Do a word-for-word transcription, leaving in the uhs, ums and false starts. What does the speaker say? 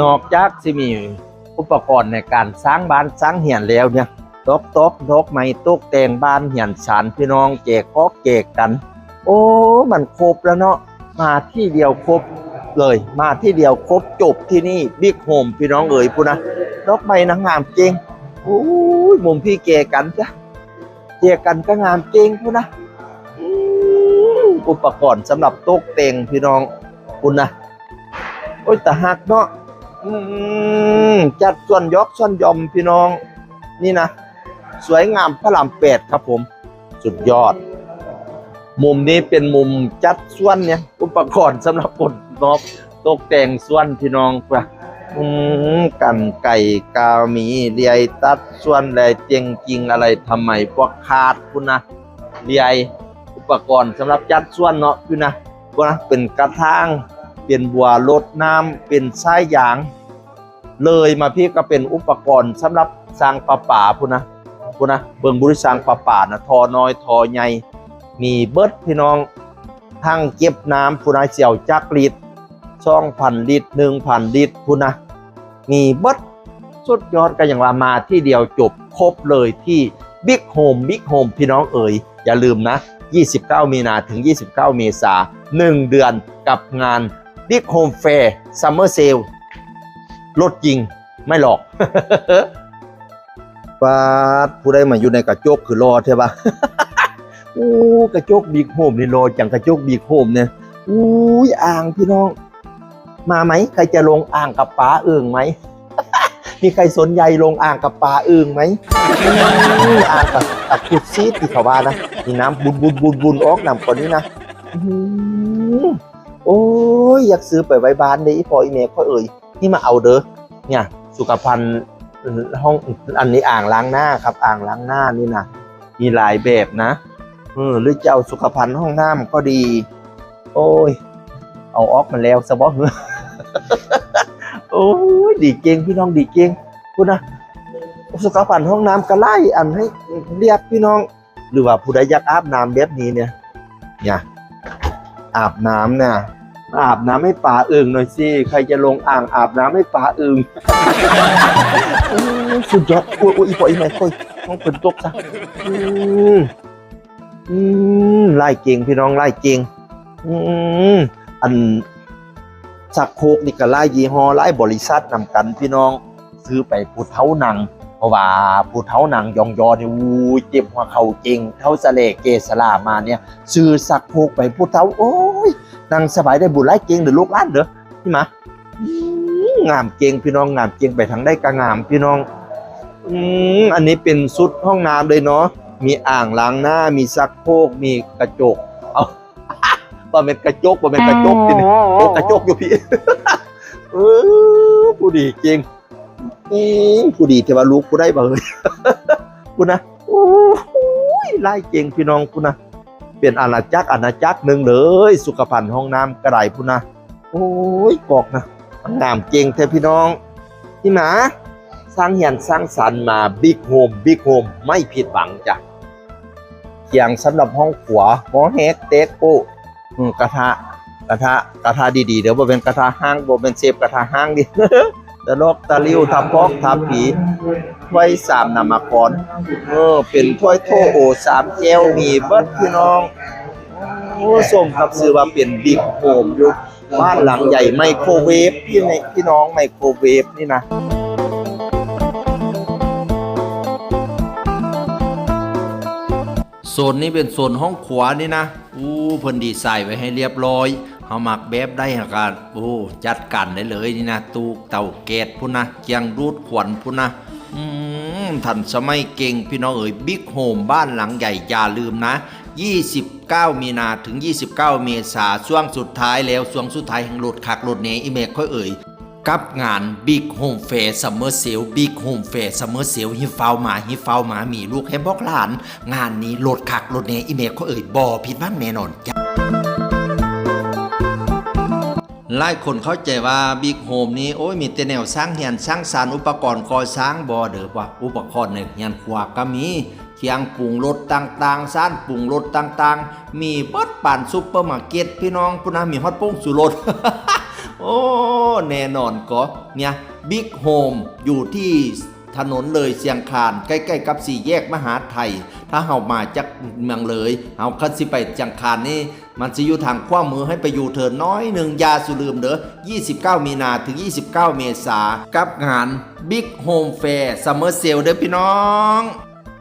นอกจากสิมีอุปกรณ์ในการสร้างบ้านสร้างเฮือนแล้วเนี่ย ตอกตอกดอกไม้ตกแต่งบ้านเฮือนศาลพี่น้อง แจกของแจกกัน โอ้ มันครบแล้วเนาะ มาที่เดียวครบเลย มาที่เดียวครบจบที่นี่ บิ๊กโฮมพี่น้องเอ๋ย พุ้นนะ ดอกไม้นางงามเก่ง โอ้ย มุมพี่แจกันจ้ะ แจกันก็งามเก่งพุ้นนะ อืม อุปกรณ์สำหรับตกแต่งพี่น้องพุ้นนะ โอ้ย ตาฮักเนาะ อืม จัดส่วนยอกส่วนยอมพี่น้อง นี่นะ สวยงามพระรามแปดครับผม สุดยอด มุมนี้เป็นมุมจัดส่วนเนี่ย อุปกรณ์สำหรับคนนอกตกแต่งส่วนพี่น้องปะ อืม กรรไกรกามี เลื่อยตัดส่วน และเจ๋งจริงอะไรทำไมพวกขาดพุ้นนะ เลื่อย อุปกรณ์สำหรับจัดส่วนเนาะพุ้นนะ พุ้นนะ เป็นกระถาง เป็นบัวรดน้ำ เป็นสายยาง เลยมาพี่ก็เป็นอุปกรณ์สำหรับสร้างประปาพุ้นนะ พุ้นนะ เบิ่งบริษัทประปานะ ท่อน้อย ท่อใหญ่ มีเบิดพี่น้อง ทั้งเก็บน้ำพุ้นนะ เสี่ยวจักลิตร สองพันลิตร หนึ่งพันลิตรพุ้นนะ มีเบิด สุดยอด ก็ยังว่ามาที่เดียวจบครบเลยที่บิ๊กโฮม บิ๊กโฮมพี่น้องเอ๋ย อย่าลืมนะ ยี่สิบเก้ามีนาถึงยี่สิบเก้าเมษา หนึ่งเดือนกับงานบิ๊กโฮมแฟร์ซัมเมอร์เซล ลดจริงไม่หลอก ปาด ผู้ใดมาอยู่ในกระจกคือรอแท้ปะ โอ้ กระจกบิ๊กโฮมนี่รอจัง กระจกบิ๊กโฮมเนี่ย อุ้ย อ่างพี่น้อง มาไหม ใครจะลงอ่างกับป๋าอึ่งไหม มีใครสนใจลงอ่างกับป๋าอึ่งไหม อืม อ่างกับกับขุดซีดที่เขาว่านะ มีน้ำบุนบุนบุนบุนออกน้ำก่อนนี้นะ อื้อหือ โอ้ย อยากซื้อไปไว้บ้านเลยอีพ่ออีแม่ข้อยเอ๋ย นี่มาเอาเด้อ เนี่ย สุขภัณฑ์ห้อง อันนี้อ่างล้างหน้าครับ อ่างล้างหน้านี่นะ มีหลายแบบนะ เออ หรือจะเอาสุขภัณฑ์ห้องน้ำก็ดี โอ้ย เอาออกมาแล้วซะบ่ โอ้ย ดีเก่งพี่น้อง ดีเก่งพุ้นนะ สุขภัณฑ์ห้องน้ำก็หลายอันให้เลือกพี่น้อง หรือว่าผู้ใดอยากอาบน้ำแบบนี้เนี่ย เนี่ย อาบน้ำเนี่ย อาบน้ำให้ป๋าอึ่งหน่อยสิ ใครจะลงอ่างอาบน้ำให้ป๋าอึ่ง โอ้ย สุดยอด โอ้ย โอ้ย อีพ่ออีแม่ โอ้ย ต้องเป็นตกซะ อืม อืม หลายเก่งพี่น้อง หลายเก่ง อืม อัน ชักโครกนี่ก็หลายยี่ห้อ หลายบริษัทนำกันพี่น้อง ซื้อไปผู้เฒ่านั่ง เพราะว่าผู้เฒ่านั่งยองยอนี่ อู้ย เจ็บหัวเข่าเก่ง เฒ่าสะแหล่แก่สะหล่ามาเนี่ย ซื้อชักโครกไปผู้เฒ่า โอ้ย นั่งสบายได้บุญหลายเก่งเด้อลูกหลานเด้อ นี่มา อืม งามเก่งพี่น้อง งามเก่ง ไปทางใดก็งามพี่น้อง อืม อันนี้เป็นชุดห้องน้ำเลยเนาะ มีอ่างล้างหน้า มีชักโครก มีกระจก เอา บ่แม่นกระจก บ่แม่นกระจกติ โอ้ กระจกอยู่พี่ เออ ผู้ดีเก่ง อืม ผู้ดีแท้ว่าลูกผู้ใดบ่เฮ้ย พุ้นนะ โอ้ย หลายเก่งพี่น้องพุ้นนะ เป็นอาณาจักรอาณาจักรหนึ่งเลย สุขภัณฑ์ห้องน้ำก็ได้พุ้นนะ โอ้ย กอกนะ งามเก่งแท้พี่น้อง นี่มา สร้างเฮือนสร้างศาลมา บิ๊กโฮม บิ๊กโฮม ไม่ผิดหวังจ้ะ เขียงสำหรับห้องครัว หม้อแฮก เต๊กโก้ อืม กระทะ กระทะ กระทะดีๆ เด้อ บ่เป็นกระทะฮ้าง บ่เป็นเซฟกระทะฮ้างดิ ตะลอกตะลิ้ว ทาปอกทาปี ถ้วยสามน้ำมาก่อน เออ เป็นถ้วยโถโอสามแก้ว มีเบิดพี่น้อง โอ้ สมกับชื่อว่าเป็นบิ๊กโฮมอยู่ บ้านหลังใหญ่ ไมโครเวฟ พี่ใน พี่น้อง ไมโครเวฟนี่นะ โซนนี้เป็นโซนห้องครัวนี่นะ อู้ เพิ่นดีไซน์ไว้ให้เรียบร้อย เฮามักแบบใดเฮาก็ โอ้ จัดการได้เลยนี่นะ ตู้เตาแก๊สพุ้นนะ เครื่องดูดควันพุ้นนะ อืม ทันสมัยเก่งพี่น้องเอ๋ย บิ๊กโฮมบ้านหลังใหญ่ อย่าลืมนะ ยี่สิบเก้ามีนาถึงยี่สิบเก้าเมษา ช่วงสุดท้ายแล้ว ช่วงสุดท้ายแห่งลดคักลดแน่ อีแม่ข้อยเอ๋ย กับงาน Big Home Fair Summer Sale Big Home Fair Summer Sale ฮีบฟ้าวมา ฮีบฟ้าวมา มีลูกแฮมบอกหลาน งานนี้ลดคักลดแน่ อีแม่ข้อยเอ๋ย บ่ผิดหวังแน่นอนจ้ะ หลายคนเข้าใจว่า Big Home นี่ โอ้ย มีแต่แนวสร้างเฮือนสร้างศาล อุปกรณ์ก่อสร้าง บ่เด้อว่า อุปกรณ์ในเฮือนครัวก็มี เครื่องปรุงรสต่างๆ สารปรุงรสต่างๆ มีเบิดปานซุปเปอร์มาร์เก็ตพี่น้องพุ้นนะ มีฮอดผงชูรส โอ้ แน่นอนก็เนี่ย บิ๊กโฮมอยู่ที่ถนนเลยเชียงคาน ใกล้ๆกับสี่แยกมหาไทย ถ้าเฮามาจากเมืองเลย เฮาคันสิไปเชียงคานนี่ มันสิอยู่ทางขวามือ ให้ไปยูเทิร์นน้อยหนึ่ง อย่าสุลืมเด้อ ยี่สิบเก้ามีนาถึงยี่สิบเก้าเมษา กับงาน Big Home Fair Summer Sale เด้อพี่น้อง